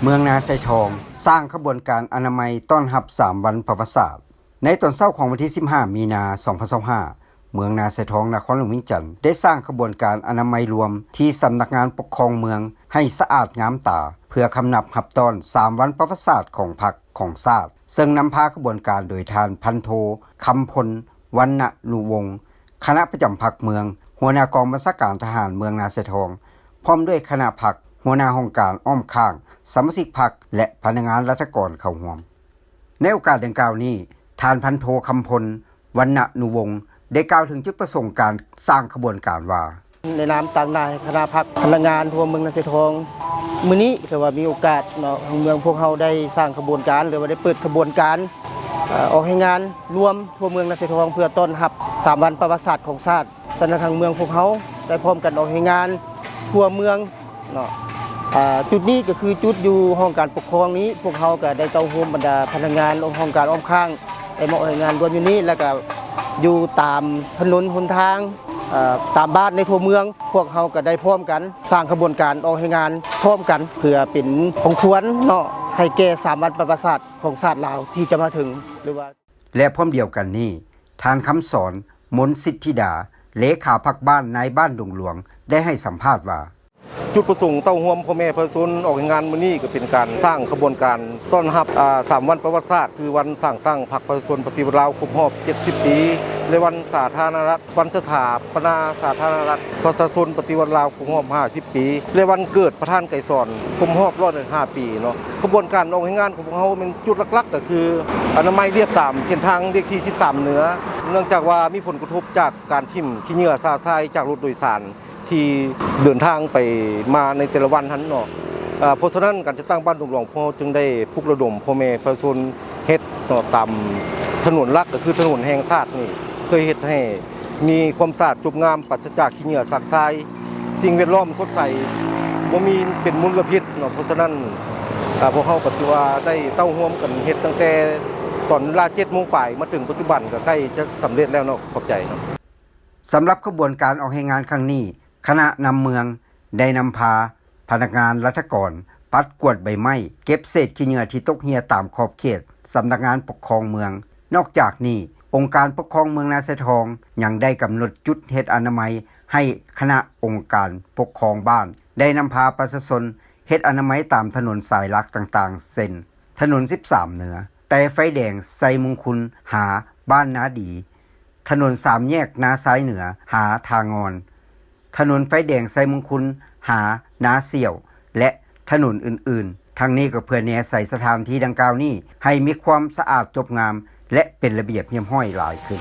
ເມືອງນາຊາຍທອງ ສ້າງຂະບວນການອະນາໄມຕ້ອນຮັບສາມວັນປະຫວັດສາດ. ໃນຕອນເຊົ້າຂອງວັນທີສິບຫ້າ ມີນາ ສອງພັນຊາວຫ້າ ເມືອງນາຊາຍທອງ ນະຄອນຫຼວງວຽງຈັນ ໄດ້ສ້າງຂະບວນການອະນາໄມລວມທີ່ສຳນັກງານປົກຄອງເມືອງໃຫ້ສະອາດງາມຕາ ເພື່ອຄຳນັບຮັບຕ້ອນສາມວັນປະຫວັດສາດຂອງພັກ ຂອງຊາດ, ເຊິ່ງນຳພາຂະບວນການໂດຍທ່ານພັນໂທ ຄຳພົນ ວັນນະນຸວົງ ຄະນະປະຈຳພັກເມືອງ, ຫົວໜ້າກອງບັນຊາການທະຫານເມືອງນາຊາຍທອງ, ພ້ອມດ້ວຍຄະນະພັກ, ຫົວໜ້າຫ້ອງການອ້ອມຂ້າງ, ສະມາຊິກພັກ ແລະ ພະນັກງານລັດຖະກອນເຂົ້າຮ່ວມ. ໃນໂອກາດດັ່ງກ່າວນີ້, ທ່ານພັນໂທ ຄຳພົນ ວັນນະນຸວົງ ໄດ້ກ່າວເຖິງຈຸດປະສົງການສ້າງຂະບວນການວ່າ, ໃນນາມຕາງໜ້າໃຫ້ຄະນະພັກພະນັກງານທົ່ວເມືອງນາຊາຍທອງ, ມື້ນີ້ຖືວ່າມີໂອກາດເນາະ, ທາງເມືອງພວກເຮົາໄດ້ສ້າງຂະບວນການ ຫຼືວ່າໄດ້ເປີດຂະບວນການ ເອີ ອອກແຮງງານລວມທົ່ວເມືອງນາຊາຍທອງ ເພື່ອຕ້ອນຮັບສາມວັນປະຫວັດສາດຂອງຊາດ. ສະນັ້ນ ທາງເມືອງພວກເຮົາໄດ້ພ້ອມກັນອອກແຮງງານທົ່ວເມືອງເນາະ. ອາ ຈຸດນີ້ກໍຄືຈຸດຢູ່ຫ້ອງການປົກຄອງນີ້, ພວກເຮົາກໍໄດ້ເຕົ້າໂຮມບັນດາພະນັກງານຫ້ອງການອ້ອມຂ້າງ ໄດ້ມາອອກແຮງງານລວມຢູ່ນີ້ ແລ້ວກໍຢູ່ຕາມຖະໜົນຫົນທາງ ເອີ ຕາມບ້ານໃນທົ່ວເມືອງ, ພວກເຮົາກໍໄດ້ພ້ອມກັນສ້າງຂະບວນການອອກແຮງງານພ້ອມກັນ ເພື່ອເປັນຂອງຂວັນເນາະ ໃຫ້ແກ່ສາມວັນປະຫວັດສາດຂອງຊາດລາວທີ່ຈະມາເຖິງ ຫຼືວ່າ ແລະ ພ້ອມດຽວກັນນີ້, ທ່ານ ຄຳສອນ ມົນສິດທິດາ ເລຂາພັກບ້ານນາຍບ້ານດົງຫຼວງ ໄດ້ໃຫ້ສຳພາດວ່າ, ຈຸດປະສົງເຕົ້າໂຮມພໍ່ແມ່ປະຊາຊົນອອກແຮງງານມື້ນີ້ ກໍເປັນການສ້າງຂະບວນການຕ້ອນຮັບ ອາ ສາມວັນປະຫວັດສາດ ຄືວັນສ້າງຕັ້ງພັກປະຊາຊົນປະຕິວັດລາວຄົບຮອບເຈັດສິບປີ ແລະ ວັນສາທາລະນະລັດ ວັນສະຖາປະນາສາທາລະນະລັດປະຊາຊົນປະຕິວັດລາວຄົບຮອບຫ້າສິບປີ ແລະ ວັນເກີດປະທານໄກສອນຄົບຮອບຮ້ອຍຫ້າປີເນາະ. ຂະບວນການອອກແຮງງານຂອງພວກເຮົາແມ່ນຈຸດຫຼັກໆ ກໍຄືອະນາໄມລຽບຕາມເສັ້ນທາງເລກທີສິບສາມເໜືອ ເນື່ອງຈາກວ່າມີຜົນກະທົບຈາກການຖິ້ມຂີ້ເຫຍື້ອຊະຊາຍຈາກລົດໂດຍສານ ທີ່ເດີນທາງໄປມາໃນແຕ່ລະວັນຫັ້ນເນາະ. ເອີ ເພາະສະນັ້ນ ການຈັດຕັ້ງບ້ານດົງຫຼວງ ພວກເຮົາຈຶ່ງໄດ້ປຸກລະດົມພໍ່ແມ່ປະຊາຊົນເຮັດເນາະ ຕາມຖະໜົນຫຼັກ ກໍຄືຖະໜົນແຫ່ງຊາດນີ້ ເພື່ອເຮັດໃຫ້ມີຄວາມສະອາດຈົບງາມ ປາສະຈາກຂີ້ເຫຍື້ອຊະຊາຍ, ສິ່ງແວດລ້ອມສົດໃສ, ບໍ່ມີເປັນມົນລະພິດເນາະ. ເພາະສະນັ້ນ ເອີ ພວກເຮົາກໍຖືວ່າໄດ້ເຕົ້າໂຮມກັນເຮັດຕັ້ງແຕ່ຕອນເວລາເຈັດໂມງປາຍ ມາເຖິງປັດຈຸບັນກໍໃກ້ຈະສຳເລັດແລ້ວເນາະ. ຂອບໃຈເນາະ. ສຳລັບຂະບວນການອອກແຮງງານຄັ້ງນີ້, ຄະນະນຳເມືອງໄດ້ນຳພາພະນັກງານລັດຖະກອນປັດກວາດໃບໄມ້, ເກັບເສດຂີ້ເຫຍື້ອທີ່ຕົກເຮ່ຍຕາມຂອບເຂດສຳນັກງານປົກຄອງເມືອງ. ນອກຈາກນີ້, ອົງການປົກຄອງເມືອງນາຊາຍທອງຍັງໄດ້ກຳນົດຈຸດເຮັດອະນາໄມໃຫ້ຄະນະອົງການປົກຄອງບ້ານ, ໄດ້ນຳພາປະຊາຊົນເຮັດອະນາໄມຕາມຖະໜົນສາຍຫຼັກຕ່າງໆ ເຊັ່ນ ຖະໜົນສິບສາມເໜືອ, ແຕ່ໄຟແດງໄຊມຸງຄຸນຫາບ້ານນາດີ, ຖະໜົນສາມແຍກນາຊາຍເໜືອຫາທ່າງ່ອນ, ຖະໜົນໄຟແດງໄຊມຸງຄຸນຫານາສ່ຽວ ແລະ ຖະໜົນອື່ນໆ. ທັງນີ້ກໍເພື່ອແນໃສ່ສະຖານທີ່ດັ່ງກ່າວນີ້ໃຫ້ມີຄວາມສະອາດຈົບງາມ ແລະ ເປັນລະບຽບຮຽບຮ້ອຍຫຼາຍຂຶ້ນ.